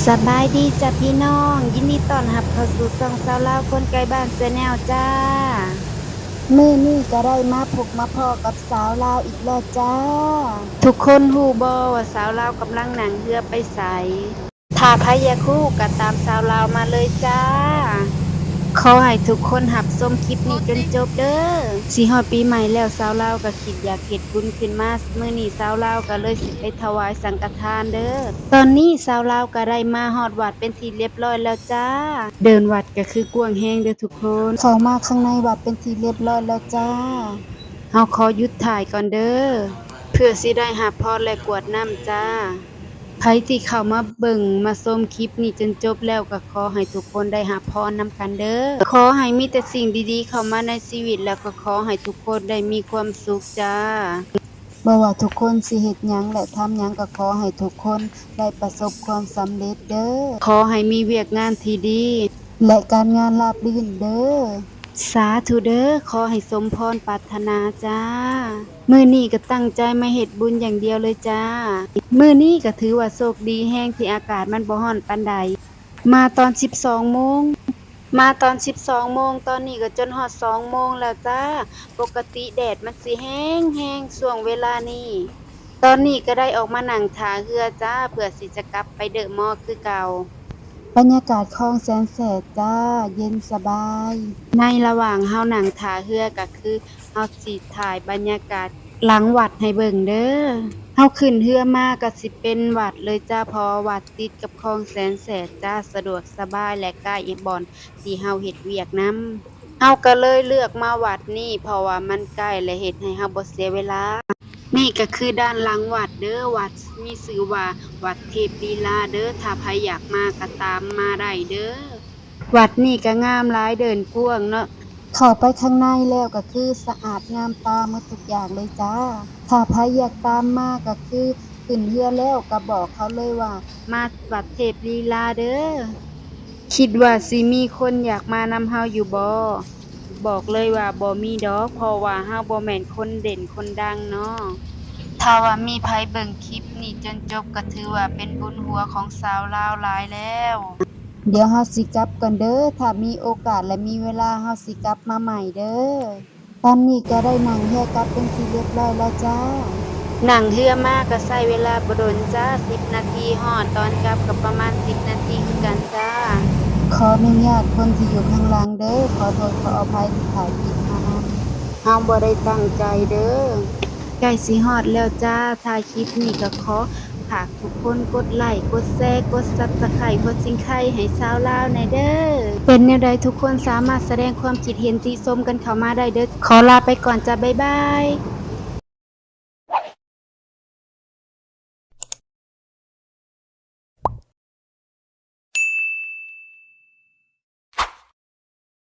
ສະບາຍດີຈ້າພີ່ນ້ອງ, ຍິນດີຕ້ອນຮັບເຂົ້າສູ່ຊ່ອງສາວລາວຄົນໃກ້ບ້ານ Channel ຈ້າ. ມື້ນີ້ກໍໄດ້ມາພົບມາພໍ້ກັບສາວລາວອີກແລ້ວຈ້າ. ທຸກຄົນຮູ້ບໍ່ວ່າສາວລາວກຳລັງນັ່ງເຮືອໄປໃສ? ຖ້າໃຜຢາກຮູ້ກໍຕາມສາວລາວມາເລີຍຈ້າ. ຂໍໃຫ້ທຸກຄົນຮັບຊົມຄລິບນີ້ຈົນຈົບເດີ້. ຊິຮອດປີໃໝ່ແລ້ວ ສາວລາວກໍຄິດຢາກເຮັດບຸນຂຶ້ນມາ, ມື້ນີ້ສາວລາວກໍເລີຍຊິໄປຖວາຍສັງກະທານເດີ້. ຕອນນີ້ສາວລາວກໍໄດ້ມາຮອດວັດເປັນທີ່ລຽບຮ້ອຍແລ້ວຈ້າ. ເດີ່ນວັດກໍຄືກວ້າງແຮງເດີ້ທຸກຄົນ. ເຂົ້າມາຂ້າງໃນວັດເປັນທີ່ລຽບຮ້ອຍແລ້ວຈ້າ. ເຮົາຂໍຢຸດຖ່າຍກ່ອນເດີ້ ເພື່ອຊິໄດ້ຮັບພອນ ແລະ ກວດນ້ຳຈ້າ. ໃຜທີ່ເຂົ້າມາເບິ່ງມາຊົມຄລິບນີ້ຈົນຈົບແລ້ວ ກໍຂໍໃຫ້ທຸກຄົນໄດ້ຮັບພອນນຳກັນເດີ້. ຂໍໃຫ້ມີແຕ່ສິ່ງດີໆເຂົ້າມາໃນຊີວິດ ແລ້ວກໍຂໍໃຫ້ທຸກຄົນໄດ້ມີຄວາມສຸກຈ້າ. ບໍ່ວ່າທຸກຄົນຊິເຮັດຫຍັງ ແລະ ທຳຫຍັງ ກໍຂໍໃຫ້ທຸກຄົນໄດ້ປະສົບຄວາມສຳເລັດເດີ້. ຂໍໃຫ້ມີວຽກງານທີ່ດີ ແລະ ການງານລາບລື່ນເດີ້. ສາທຸເດີ້. ຂໍໃຫ້ສົມພອນປາດຖະໜາຈ້າ. ມື້ນີ້ກໍຕັ້ງໃຈມາເຮັດບຸນຢ່າງດຽວເລີຍຈ້າ. ມື້ນີ້ກໍຖືວ່າໂຊກດີແຮງທີ່ອາກາດມັນບໍ່ຮ້ອນປານໃດ. ມາຕອນສິບສອງໂມງ ມາຕອນສິບສອງໂມງ, ຕອນນີ້ກໍຈົນຮອດສອງໂມງແລ້ວຈ້າ. ປົກກະຕິແດດມັນຊິແຮງໆຊ່ວງເວລານີ້. ຕອນນີ້ກໍໄດ້ອອກມານັ່ງຖ້າເຮືອຈ້າ ເພື່ອຊິຈະກັບໄປເດີມໍຄືເກົ່າ. ບັນຍາກາດຄອງແສນແສບຈ້າ, ເຢັນສະບາຍ. ໃນລະຫວ່າງເຮົານັ່ງຖ້າເຮືອ ກໍຄືເຮົາຊິຖ່າຍບັນຍາກາດຫຼັງວັດໃຫ້ເບິ່ງເດີ້. ເຮົາຂຶ້ນເຮືອມາກໍຊິເປັນວັດເລີຍຈ້າ, ເພາະວ່າວັດຕິດກັບຄອງແສນແສບຈ້າ, ສະດວກສະບາຍ ແລະ ໃກ້ບ່ອນທີ່ເຮົາເຮັດວຽກນຳ. ເຮົາກໍເລີຍເລືອກມາວັດນີ້ ເພາະວ່າມັນໃກ້ ແລະ ເຮັດໃຫ້ເຮົາບໍ່ເສຍເວລາ. ນີ້ກໍຄືດ້ານຫຼັງວັດເດີ້. ວັດມີຊື່ວ່າວັດເທບລີລາເດີ້. ຖ້າໃຜຢາກມາກໍຕາມມາໄດ້ເດີ້. ວັດນີ້ກໍງາມຫຼາຍ, ເດີ່ນກວ້າງເນາະ. ເຂົ້າໄປຂ້າງໃນແລ້ວກໍຄືສະອາດງາມຕາໝົດທຸກຢ່າງເລີຍຈ້າ. ຖ້າໃຜຢາກຕາມມາກໍຄືຂຶ້ນເຮືອແລ້ວກໍບອກເຂົາເລີຍວ່າ ມາວັດເທບລີລາເດີ້. ຄິດວ່າຊິມີຄົນຢາກມານຳເຮົາຢູ່ບໍ່? ບອກເລີຍວ່າບໍ່ມີດອກ, ເພາະວ່າເຮົາບໍ່ແມ່ນຄົນເດັ່ນຄົນດັງເນາະ. ຖ້າວ່າມີໃຜເບິ່ງຄລິບນີ້ຈົນຈົບ ກໍຖືວ່າເປັນບຸນຫົວຂອງຊາວລາວຫຼາຍແລ້ວ. ດຽວເຮົາຊິກັບກ່ອນເດີ້. ຖ້າມີໂອກາດ ແລະ ມີເວລາ ເຮົາຊິກັບມາໃໝ່ເດີ້. ຕອນນີ້ກໍໄດ້ນັ່ງເຮືອກັບເປັນທີ່ລຽບຮ້ອຍແລ້ວຈ້າ. ນັ່ງເຮືອມາກໍໃຊ້ເວລາບໍ່ດົນຈ້າ, ສິບນາທີຮອດ, ຕອນກັບກໍປະມານສິບນາທີຄືກັນຈ້າ. ຂໍອະນຸຍາດຄົນທີ່ຢູ່ຂ້າງຫຼັງເດີ້, ຂໍໂທດຂໍອະໄພທີ່ຖ່າຍຄລິບມານຳ. ເຮົາບໍ່ໄດ້ຕັ້ງໃຈເດີ້. ໃກ້ຊິຮອດແລ້ວຈ້າ. ທ້າຍຄລິບນີ້ກໍຂໍຝາກທຸກຄົນກົດໄລ້, ກົດແຊ, ກົດຊັບສະໄຄ, ກົດຊິງໄຄໃຫ້ຊາວລາວແດ່ເດີ້. ເປັນແນວໃດທຸກຄົນສາມາດສະແດງຄວາມຄິດເຫັນຕິຊົມກັນເຂົ້າມາໄດ້ເດີ້. ຂໍລາໄປກ່ອນຈ້າ. ບາຍບາຍ.